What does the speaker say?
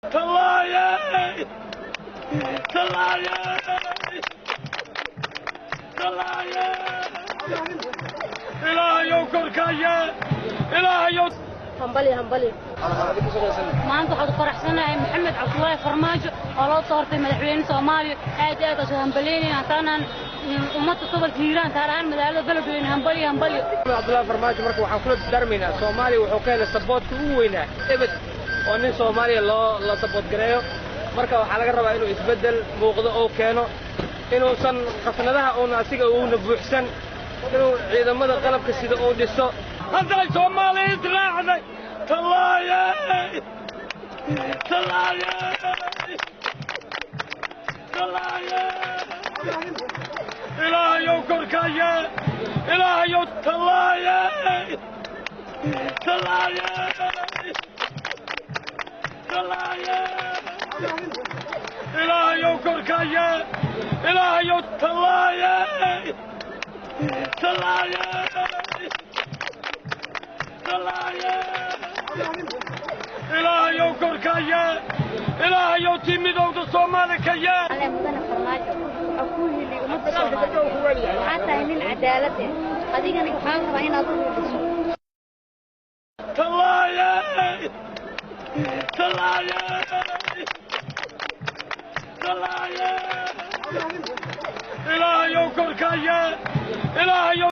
Tallaayey! Tallaayey! Tallaayey! Ilaahayow korkaaye! Ilaahayow. Hambali, hambali. Maanta waxaad u faraxsanahay Maxamed Cabdullaahi Farmaajo oo loo doortay madaxweyne Soomaaliya. Aad iyo aad asu hambaliynayna hataanaan ummadda gobolka Hiiraan, gaar ahaan magaalada Beledweyne. Hambali, hambali. Cabdullaahi Farmaajo marka waxaan kula darmaynaa Soomaaliya wuxuu ka helay saboodka ugu weynaa ebed oo nin Soomaaliya loo la sabood gareeyo. Marka waxaa laga rabaa inuu isbeddel muuqdo oo keeno, inuusan khasnadaha uuna asiga uuna buuxsan, inuu ciidamada qalabka sida uu dhiso. Hadday Soomaaliya israacday, tallaayey! Tallaayey! Tallaayey! Ilaahayow korkaaye! Ilaahayow. Tallaayey! Tallaayey! Tallaayey! Ilaahayow korkaaye! Ilaahayow. Tallaayey! Tallaayey! Tallaayey! Ilaahayow korkaaye! Ilaahayow tii midowda Soomaali ka yee. Ale mudane Farmaajo, waxaa kuu hiliyey ummadda Soomaaliyeed. Waxaa tahay nin cadaalad ah, adigana waxaan rabaa inaad u hiliso. Tallaayey! Tallaayey! Tallaayey! Ilaahayow korkaaye! Ilaahayow.